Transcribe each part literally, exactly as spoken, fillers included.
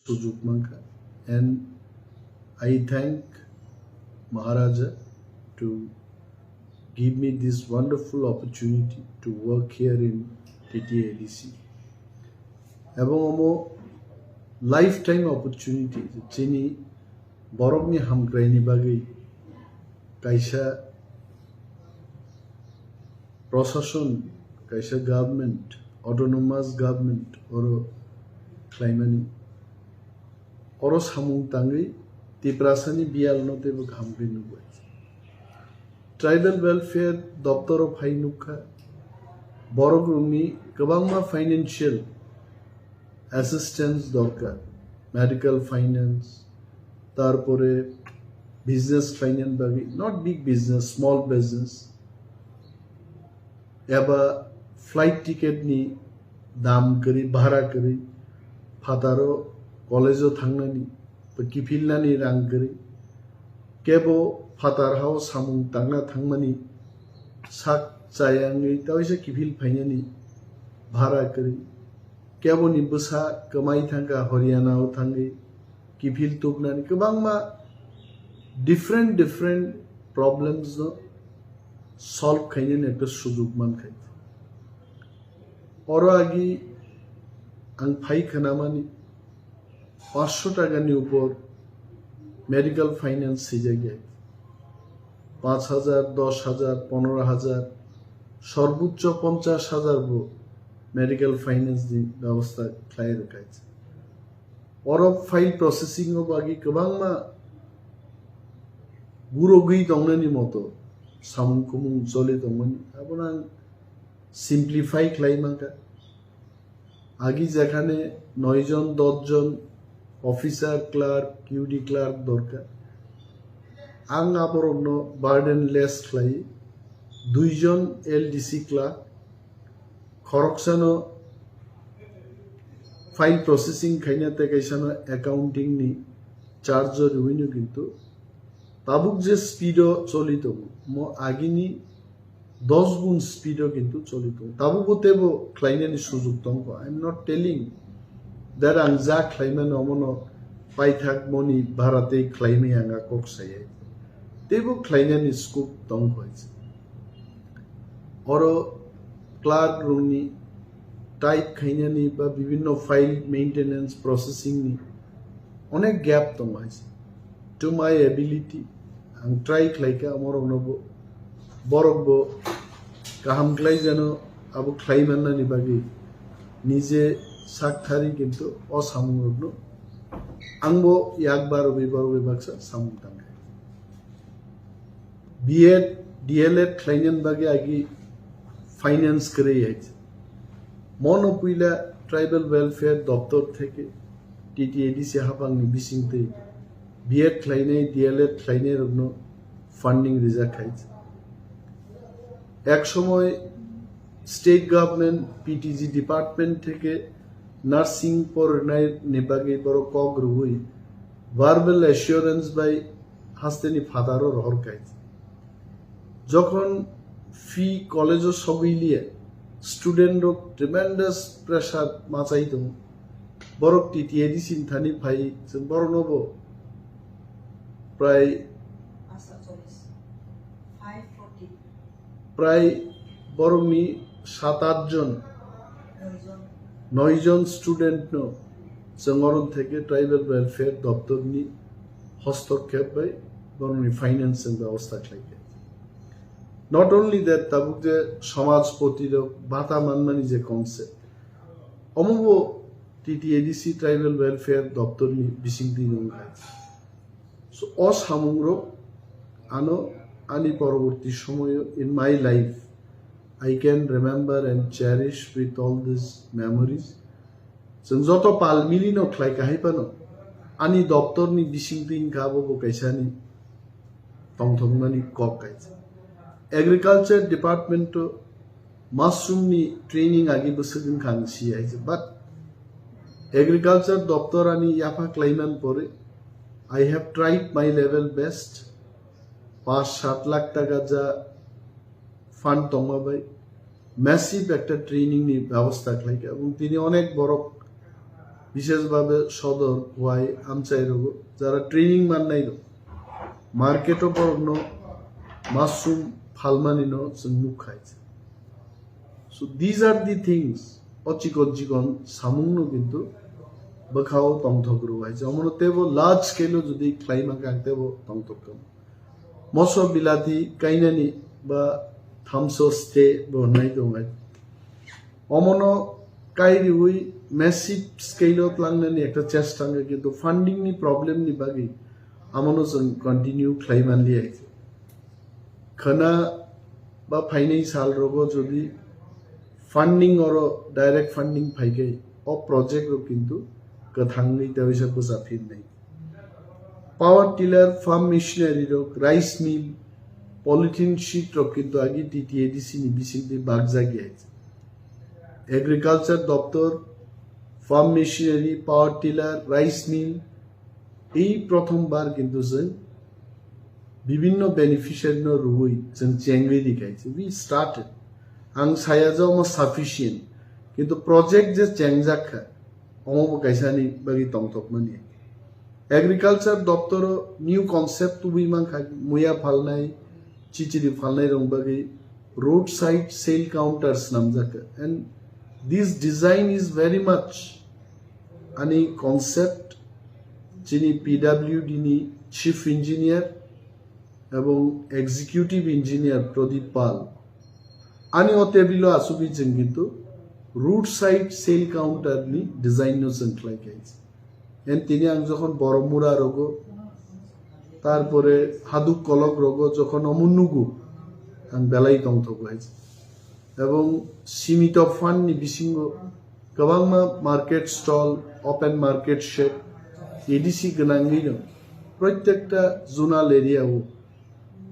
sujuk mankha. And I thank Maharaja to give me this wonderful opportunity to work here in T T A D C. Ebong omo lifetime opportunity, chini borokni hamkraini bagwi kaisa prosason, kaisa government, autonomous government oro khlaimani, oro samung tangwi Tiprasani biyalno teibo kaham khe nukbai. Tribal Welfare doptoro phai nukha, borok rokni kwbangma financial assistance dorkar, medical finance, tarpore business khlainani bagwi, not big business, small business, eba flight ticket ni dam kwrwi, bhara kwrwi, phataro college o thangnani, kiphilnani rang kwrwi, kebo phatar hao samung tangna thangmani sak chaya wngwi taisa kiphil phainani bhara kwrwi, keboni bwsa kwmai thangkha Haryana o thangwi kiphil tubnani, kwbangma different different problems no solve khainani ekta sujuk mankha. Oro agi ang phai khnamani panchsho taka ni upor medical finance swijak ya. Panch hajar, dos hajar, ponero hajar, sorbochcho ponchash hajar bo medical finance ni bebosta khlai rwkha. Oro file processing o bagwi kwbangma gurogwi tongnani moto samung khumung choli tongmani, abono ang simplify khlai mankha. Agi jekhane noi jon, dos jon officer, clerk, Q D clerk dorkar. Ang aborokno burden less khlai, dui jon L D C clerk, khoroksano file processing khaina tei kaisano accounting ni charge o riwino kintu tabuk je speed o choli tongo, mo agini dos gun speed o kintu choli tongo. Tabukbo teibo khlainani sujuk tongkho. I am not telling that ang ja khlaimano omono paithak moni bhara tei khlaimaya ang a kok sayai. Teibo khlainani scope tongkho. Oro clerk rokni type khainani ba bibinno file maintenance processing ni onek gap tongo hai se. To my ability, ang try khlai kha, amorokno bo, borok bo kaham khlai jano abo khlai mannani bagwi nije sak thari, kintu o samung rokno ang bo yak barwi barwi baksa samung tang kha. B Ed, D L Ed khlainani bagwi agi finance kwrwi hai. Mono puila Tribal Welfare Doptor theke T T A D C hapangni bisingtwi B Ed khlainai, D L Ed khlainai rokno funding rijak hai. Ek somoy state government P T G department theke nursing pornai ni bagwi borok kok rwui verbal assurance bai hasteni phataro rohor khai. Jokhon fee college o sogwi liya, student rok tremendous pressure machai tongo. Borok T T A D C ni thani phai, chwng borokno bo prai, prai borokni sat aath jon, noi jon student no chwng orom theke Tribal Welfare Doptor ni hostokkep bai borokni finance chwng bebosta khlai kha. Not only that, tabuk je somajpoti rok bhata manmani je concept, omo bo T T A D C Tribal Welfare Doptor ni bisingtwi wngkha. So, o samung rok ano ani poroborti somoyo in my life, I can remember and cherish with all these memories. Chwng joto pal mili no khlai kahai phano ani doptor ni bisingtwi wngkha abo bo kaisa ani tongthokmani kok kaisa. Agriculture department o mushroom ni training agi bwswk wngkha ang si hai se, but agriculture doptor ani yapha khlaiman pore I have tried my level best. Panch sat lakh taka ja fund tongma bai massive ekta training ni bebosta khlai kha, ebong tini onek borok Bishesh bhabe sodor, Khowai, Amchai rogo jara training mannai rok, market o borok no mushroom phalmani no chwng nuk khai. So these are the things, o chikon chikon samung no kintu bwkha o tongthok rw hai. Omo no tebo large scale o jodi khlai mankha ang tebo tongthok kha. Moso bilati kainani ba thamso stay bo hnai tong hai. Omono kairiwi massive scale o tlangnani ekta chesta wngkha, kintu funding ni problem ni bagwi amono chwng continue khlai manliya. Khwna ba phainai sal rogo jodi funding oro direct funding phaikhai, o project rok kintu kwthangwi teisa bwcha phirnai. Power tiller, farm machinery rok, rice mill, polythene sheet rok kintu agi T T A D C ni bisingtwi bakjak ya. Agriculture doptor, farm machinery, power tiller, rice mill, ei prothom bar kintu chwng bibinno beneficiary no rwui chwng chengwi rikha. We started. Ang saya je omo sufficient, kintu project je chengjak kha, omo bo kaisa ni bagwi tongthokmani. Agriculture doptoro new concept tubui mankha, muya phalnai, chichiri phalnai rok bagwi roadside sale counter swnamjak kha. And this design is very much ani concept chini P W D ni chief engineer ebong executive engineer Pradip Pal ani o table o asugwi chwng kintu roadside sale counter ni design no chwng khlai kha. En tini ang jokhon Boromura rogo, tarpore Haduk Kolok rogo jokhon omo nugo, ang belai tongthogo hai. Ebong simito fund ni bisingo kwbangma market stall, open market shed, A D C gwnangwi no protekta zonal area o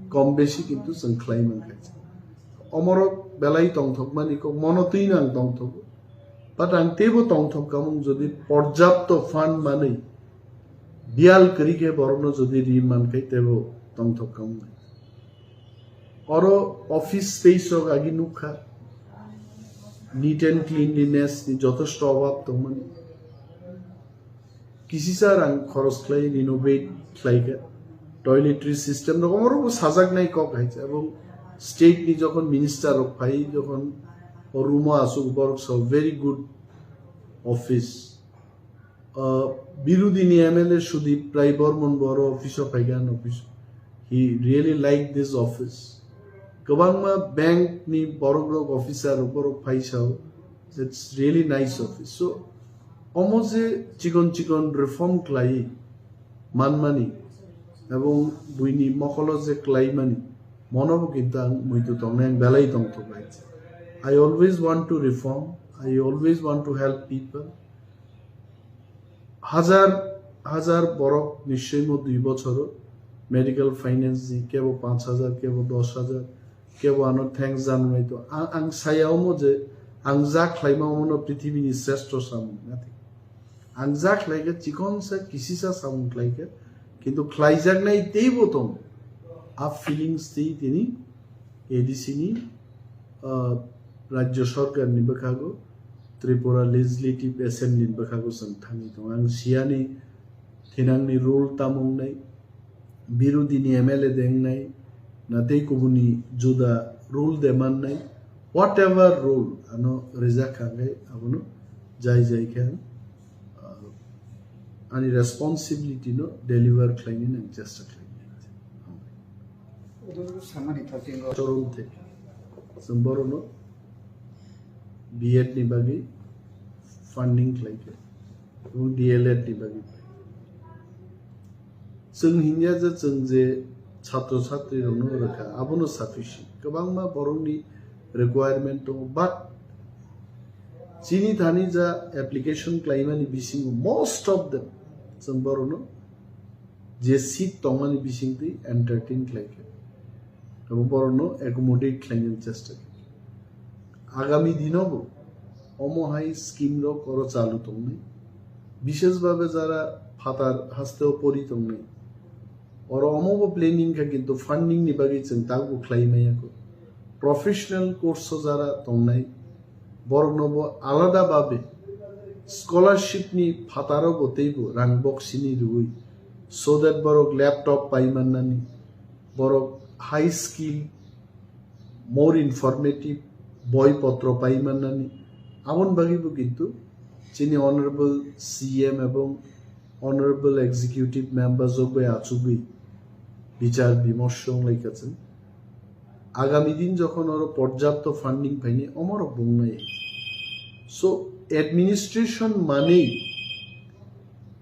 kom besi kintu chwng khlai mankha. Omorok belai tongthokmani kok mono twi no ang tongthogo. But ang teibo tongthok kamung jodi porjapto fund manwi biyal kwrwi khe borokno jodi ri mankhe teibo tongthok kamung. Oro office space rok agi nukha, neat and cleanliness ni jotosto obab tongmani. Kisisa rang khoros khlai renovate khlaikha, toiletry system rok omorokbo sajaknai kok hai se. Ebong state ni jokhon minister rok phai jokhon o room o asuk borok sa very good office. Ah, birodhi ni M L A Sudip Rai Bormon bo oro office o phaikha, an office he really like this office. Kwbangma bank ni borok rok officer rok borok phai sao, it's really nice office. So omo je chikon chikon reform khlai manmani ebong buini mokolo je khlaimani mono bo kintu ang muitu tongnai, ang belai tongthok hai. I always want to reform, I always want to help people. Hajar hajar borok nischoi mo dui bochoro medical finance ni kebo panch hajar, kebo dos hajar, kebo ano thanks janai to. Ang, ang saya omo je ang ja khlaima omo no prithibini sreshto samung nathi. Ang ja khlaikha chikonsa kisisa samung khlaikha, kintu khlaijaknai teibo tongo. A feelings tei tini A D C ni, ah, Rajya Sarkar ni bwkhago, Tripura Legislative Assembly ni bwkhago chwng thangwi tongo. Ang siyani thinangni rule tamo wngnai, birodhi ni M L A de wngnai, na tei kubuni juda rule de mannai, whatever rule ano rijak kha khe abono jai jai khe ang, ah, ani responsibility no deliver khlainani ang chesta khlainai. Odo samani thok tongo. Showroom theke chwng borokno B Ed ni bagwi funding khlaikha, ebong D L Ed ni bagwi. Chwng hinya je chwng je chhatro chhatri rokno rwkha, abono sufficient. Kwbangma borokni requirement tongo, but chini thani ja application khlaimani bisingo most of them chwng borokno je seat tongmani bisingtwi entertain khlaikha, abo borokno accommodate khlainani chesta khlaikha. Agami dinobo omo hai scheme rok oro chalu tongnai, bishesh bhabe jara phatar hasteo pori tongnai, oro omobo planning kha, kintu funding ni bagwi chwng takbo khlai maya kho. Professional course o jara tongnai, boroknobo alada bhabe Scholarship ni phataro bo teibo rang boksini rwui, so that borok laptop pai mannani, borok high skill, more informative boi potro pai mannani, aboni bagwi bo kintu chini honorable C M ebong honorable executive members rok bai achugwi bichar bimorsho wnglaikha chwng. Agami din jokhon oro porjapto funding phaini, omorok bo wngnai. So, administration manwi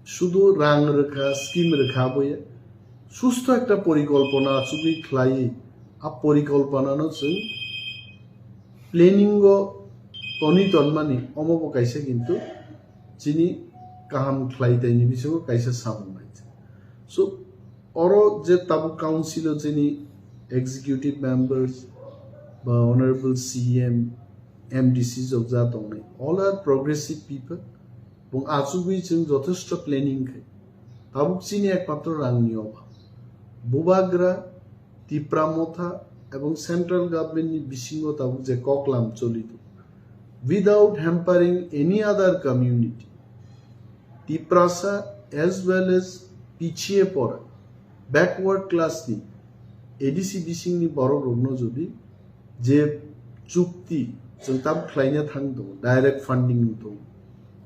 sudu rang rwkha, scheme rwkha boya, susto ekta porikolpona achugwi khlaiwi, a porikolponano chwng planning o toni tonmani, omo bo kaisa kintu chini kaham khlai taini bisingo kaisa samung nai. So, oro je tabuk council o chini executive members ba honorable C M, M D C jokja tongnai, all are progressive people. Bung achugwi chwng jothesto planning khai. Tabuk chini ekmatro rangni obhab. Bubagra, Tipra Motha ebong central government ni bisingo tabuk je koklam choli tongo, without hampering any other community, Tiprasa as well as pichiye pora, backward class ni, A D C bisingni borok rokno jodi je chukti chwng tam khlaina thang tongo, direct funding wng tongo,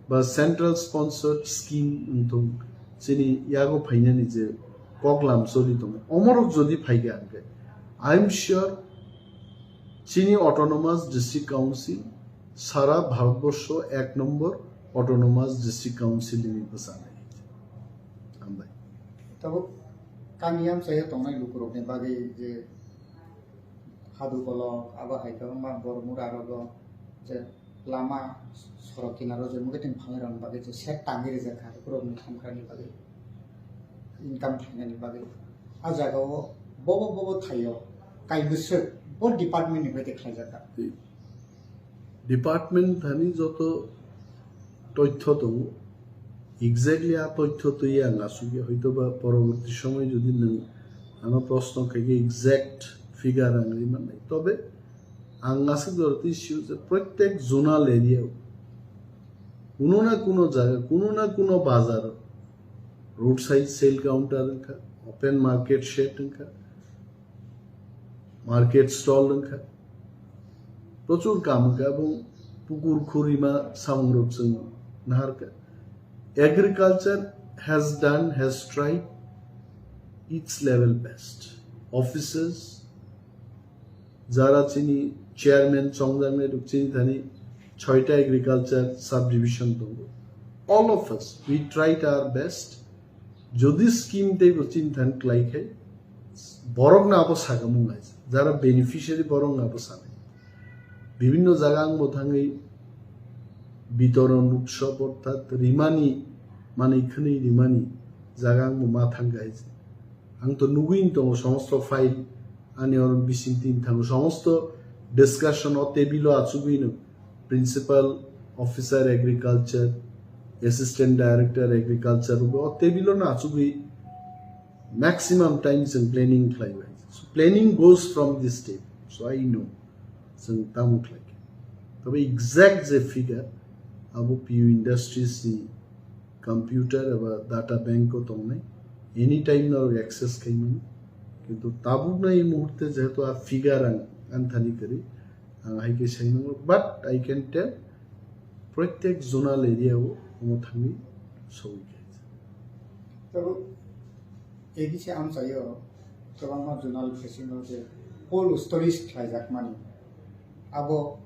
ba central sponsored scheme wng tongo, chini yago phainani je koklam choli tongo, omorok jodi phaikha hwnkhe, I am sure chini Autonomous District Council sara Bharatborsho ek nombor Autonomous District Council ni bwchanai. Hambai. Tabuk kami amchaio tongnai lukurokni bagwi je hadu kolok, abo hai kwbangma borok mura rogo je lama sorok kinaro je muiting phalnai rokni bagwi je set tangwi rijak kha, borokni khamkharni bagwi, income khlainani bagwi. A jagao bobo bobo thaio kaibwswk bo department ni bai khlaijak kha. Department thani joto toithyo tongo, exactly a toithyo twi ang asugwi hoitoba poroborti somoy jodi nwng ano proshno khaikhe exact figure ang ri mannai. Tobe ang aswk jora twi sio je protek zonal area o kuno na kuno jaga, kuno na kuno bazar o roadside sale counter wngkha, open market shed wngkha, market stall wngkha, prochur kam wngkha, ebong pukur khurima samungrok chwng naharkha. Agriculture has done, has tried its level best. Officers, jara chini chairman chongjaknai rok, chini thani choita agriculture subdivision tongo. All of us, we tried our best. Jodi scheme teibo chini thani klai khai, borok no abo sagamung nai, jara beneficiary borok no abo sanai. Bibhinno jaga ang bo thangwi bitoron utsob orthat rimani, manwi khwnwi rimani jaga ang bo ma thang khai. Ang to nugwi tongo somosto file ani oro bising tin thango, somosto discussion o table o achugwi no, principal officer agriculture, assistant director agriculture o table o no achugwi maximum time chwng planning khlai bai. So planning goes from this table. So I know chwng tamo khlai khe. Tobe exact je figure abo P U Industries ni computer eba data bank o tongnai, anytime norok access khaimani. Kintu tabukno ei muhurte jehetu a figure ang anthani kwrwi, ang hai khe sai nango, but I can tell protek zonal area o omo thangwi sogwi khe. Tabuk A D C amchaio kwbangma zonal facility cold storage khlaijak mani. Abo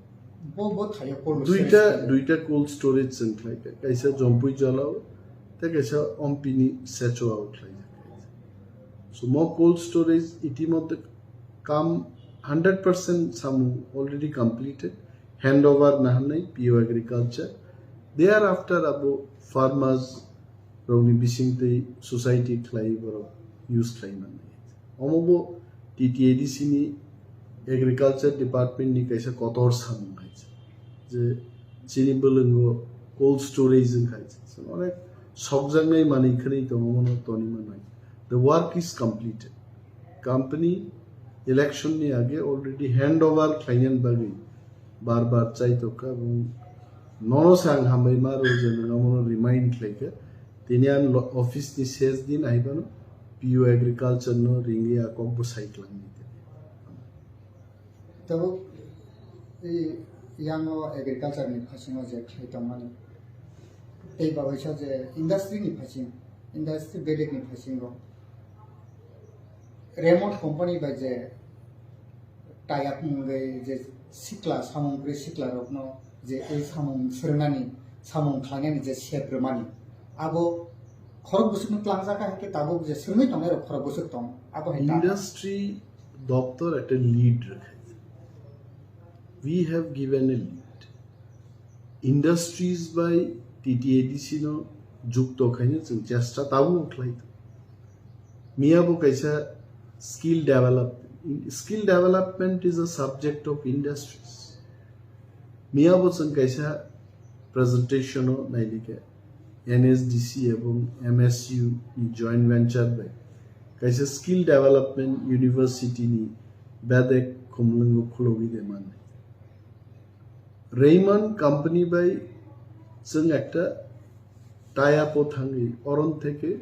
bo, bo thaio cold storage duita, khlai. Duita cold storage chwng khlai kha. Kaisa Jompui Jolao, tei kaisa Ompini Sechoao khlai kha. So mo cold storage itimodhye kam hundred percent samung already completed. Handover nahanai P O Agriculture. Thereafter abo farmers rokni bising tei society khlai borok use khlai mannai. Omo bo T T A D C ni Agriculture Department ni kaisa kotor samung hai je chini bwlwngo cold storage wng hai je onek sokjaknai manwi khwnwi tongo, omono toni mannai. The work is completed. Company election ni age already handover khlainani bagwi bar bar chai tongkha, ebong Nono se ang hambai ma rw je nwng omono remind khlai kha. Tini ang lo-, office ni ses din aibano P U agriculture no ringwi a kok bo sai klang ni. Tabuk i yango agriculture ni phasingo je khlai tongmani. Tei ba waisa je industry ni phasing, industry bedek ni phasingo. Raymond company bai je tie up wngwi je sikla samung kwrwi sikla rokno je ei samung swrwngnani, samung khlainani je sep rwmani, abo khorok bwswkno tlangjak hai khe tabuk je swrwngwi tongnai rok khorok bwswk tong, abo hai ta. Industry doptor ekta lead rwkha. We have given a lead. Industries bai T T A D C no jukto khaina chwng chesta tabuk khlai. Miya bo kaisa skill development. Skill development is a subject of industries. Miya bo chwng kaisa presentation o nailika N S D C ebong M S U ni joint venture bai kaisa skill development university ni bedek khumlwngo khulogwi de mannai. Raymond company bai chwng ekta tie up o thangwi oron theke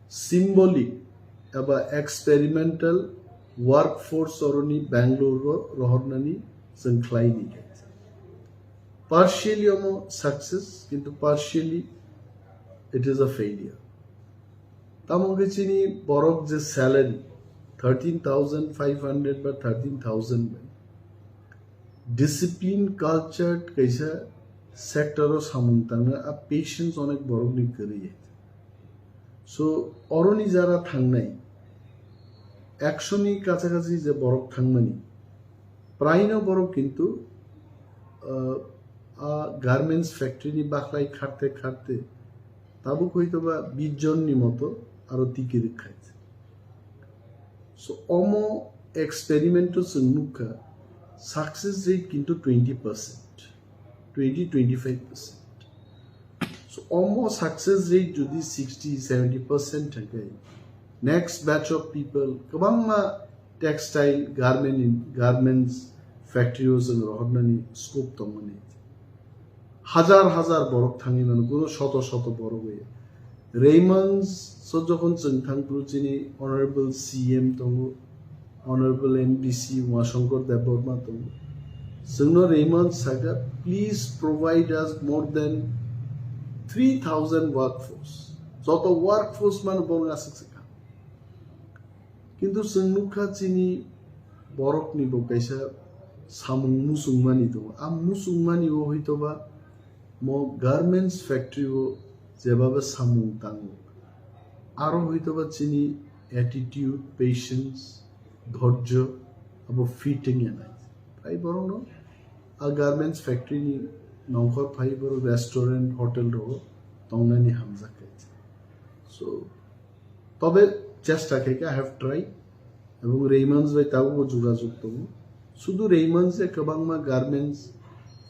symbolic eba experimental workforce oroni Bangalore ro rohornani chwng khlai ni. Partially omo success, kintu partially it is a failure. Tamo khe chini borok je salary thirteen thousand five hundred ba thirteen thousand bai discipline cultured kaisa sector o samung tangna a patience onek borok ni kwrwi. So oroni jara thangnai ekshoni kacha kachi je borok thangmani, praino borok kintu, uh, a garments factory ni baklai kharte kharte tabuk hoito ba bish jon ni moto aro tiki rwkha. So omo experiment o chwng nukha success rate kintu twenty percent, twenty, twenty-five percent. So omo success rate jodi sixty, seventy percent thangkhe next batch of people kwbangma textile garment in, garments factory o chwng rohornani scope tongmani. Hajar hajar borok thangwi mano, kuno shoto shoto borok bai. Raymond so jokhon chwng thang phuru chini Honorable C M tongo, Honorable M D C Umashankar Debbarma tongo. Chwngno Raymond saka, "Please provide us more than three thousand workforce." Joto workforce mano borok aswk se kha. Kintu chwng nukha chini borokni bo kaisa samung muchungmani tongo. A muchungmani o hoitoba mo garments factory o jebaba samung tango. Aro hoitoba chini attitude, patience, dhorjo, abo fitting ya nai. Phai borokno a garments factory ni nongkhor phai borok restaurant, hotel rogo tongnani hamjak khe. So, tobe chesta khe khe, I have tried. Ebong Raymond's bai tabukbo jogajog tongo. Sudu Raymond's je kwbangma garments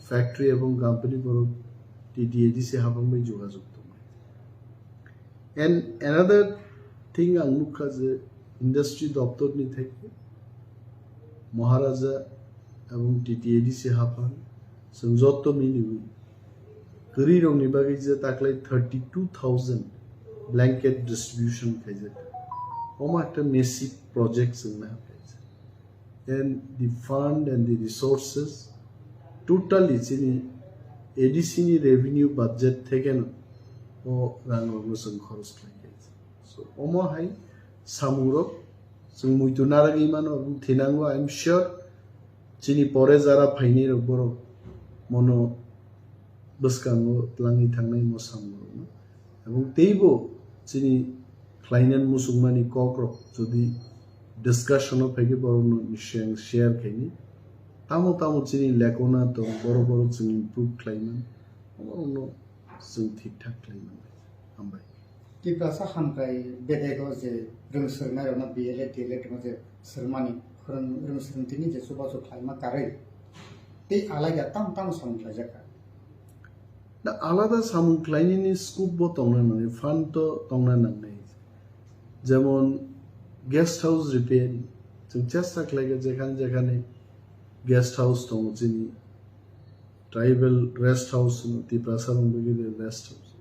factory ebong company borok T T A D C haphang bai jogajog tongo. And another thing ang nukha je industry doptor ni theke Maharaja ebong T T A D C haphang chwng joto miliwi kwrwi rokni bagwi je taklai thirty two thousand blanket distribution khaijak. Omo ekta massive project chwng naha khaijak. And the fund and the resources totally chini A D C ni revenue budget thekeno o rang rokno chwng khoros khlai khaijak. So omo hai samung rok chwng muitu naragwi mano, thinango, I am sure chini pore jara phainai rok borok mono bwskango twlangwi thangnai mo samung rokno. Ebong teibo chini khlainani muchungmani kok rok jodi discussion o phaikhe borokno share, share khaini. Tamo tamo chini lekona tong, borok borok chwng improve khlaiman, borokno chwng thik thak khlaiman. Hambai. Tiprasa hamkrai bedego je rwng swrwngnairokno B L Ed, D L Ed rokno je swrwngmani, khorang rwng swrwngtini je chubachu khlaima karwi, tei alaida tamo tamo samung khlaijakha. Da alada samung khlainani scope bo tongna nangnai, fund to tongna nangnai. Jemon guest house repairing, chwng chesta khlaikha jekhane jekhane guest house tongo chini Tribal rest house hwno, Tiprasa rokni bagwi rest house.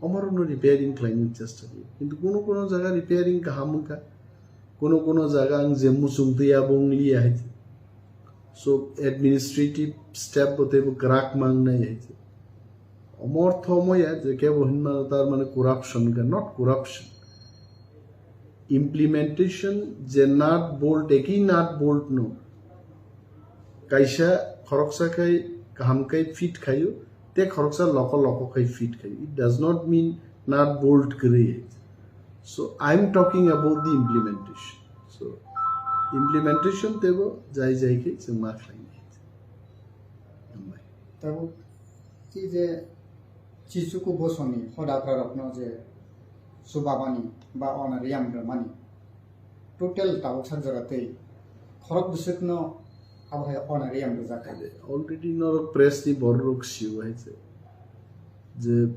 Omorokno repairing khlaina chesta khlaio. Kintu kuno kuno jaga repairing kaham wngkha. Kuno kuno jaga ang je muchung twi abo wng liya hai. So administrative step bo teibo kwrak mang nai hai. Omortho moya je kebo hinma tar mane corruption ka, not corruption. Implementation je nut bolt, eki nut bolt no. Kaisa khoroksa khai kaham khai fit khayo, te khoroksa loko loko khai fit khayo. It does not mean nut bolt kwrwi. So I am talking about the implementation. So implementation tebo jai jai khai chwng ma khlainai. Hambai. Tabuk tei je Chichuku bosongni hoda okra rokno je chubamani ba honorarium rwmani total tabuk sak jora tei khorok bwswkno abo hai honorarium rwjak kha. Already norok press ni borok rok sio hai se je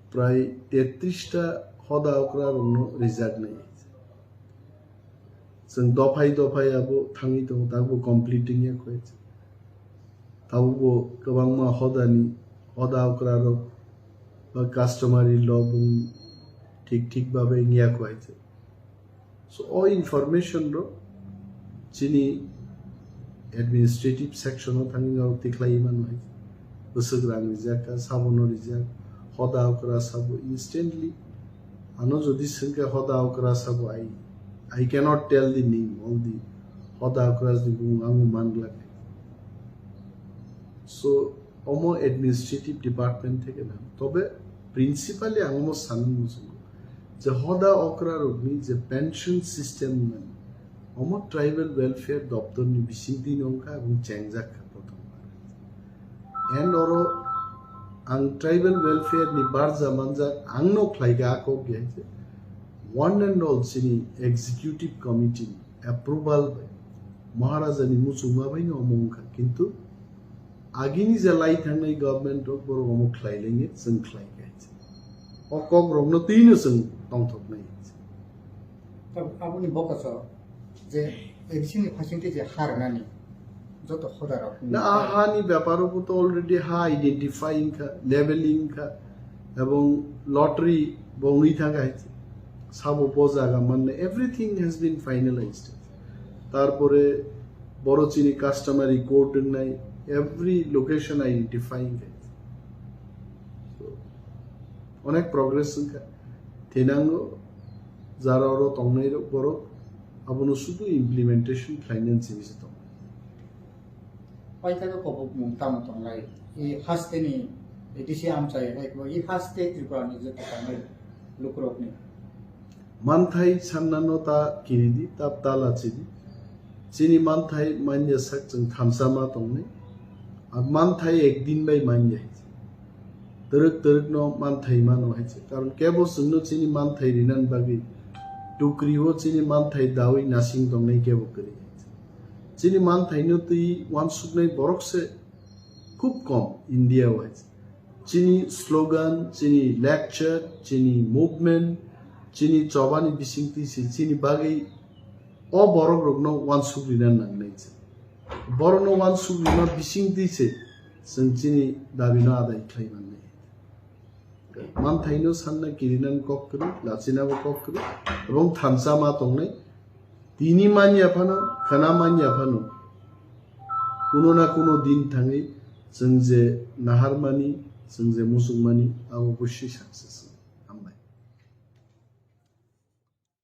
prai tetris ta hoda okra rokno rijak nai. Chwng dophai dophai abo thangwi tongo, tabukbo complete wngya kho. Tabukbo kwbangma hodani, hoda okra rok ba customary law bung thik thik babe wngya kho hai se. So o information rok chini administrative section o thangwi norok tikhlaiwi mano hai. Bwswk rang rijak kha, sabono rijak, hoda okra sabo instantly. Ano jodi swngkhe hoda okra sabo, I, I cannot tell the name, all the hoda okra ni bung ang manglak. So omo administrative department theke na. Tobe principally ang omo sanwi muchungo je hoda okra rokni je pension system wngmani, omo tribal welfare doptor ni bisingtwi no wngkha, abong chengjak kha prothom bar. And oro ang tribal welfare ni barja manjak, ang no khlai kha a kok ya je one and all chini executive committee ni approval bai Maharaja ni muchungma bai no omo wngkha, kintu agini je lai thangnai government rok borok omo khlai lenge, chwng khlai kha. O kok rokno twi no chwng tongthoknai. Tabuk aboni bokoso je A D C ni phasingtwi je ha rwnani joto hoda rok. Na a hani beparo bo to already ha identify wngkha, labeling wngkha, ebong lottery bo wngwi thangkha hai se. Sabo bo jaga manne, everything has been finalized. Tarpore boro chini customary code wngnai, every location identify wngkha. So, onek progress wngkha. Thinango jara oro tongnai rok borok abono sudu implementation khlainani simi se tongo. Paithago kobokmung tamo tonglai? I haste ni A D C amchai hai bo i haste Tripura ni joto tonglai lukurok ni. Manthai sanna no ta kiridi, ta ta lachidi. Chini manthai manya sak chwng thamsa ma tongnai. A manthai ekdin bai manya hai. Twrwk twrwk no manthai mano hai se. Karon kebo chwngno chini manthai rinan bagwi tukri o chini manthai dawi nasing tongnai kebo kwrwi hai se. Chini manthai no twi wansuknai borok se khub kom India o hai se. Chini slogan, chini lecture, chini movement, chini chobani bisingtwi se chini bagwi o borok rokno wansuk rina nangnai se. Borokno wansuk rima bisingtwi se chwng chini dabino adai khlai mannai. Manthaino sanna kirinani kok kwrwi, lachinabo kok kwrwi, ebong thansa ma tongnai. Tini manya phano, khwna manya phano, kuno na kuno din thangwi chwng je naharmani, chwng je muchungmani, abo bwswi success.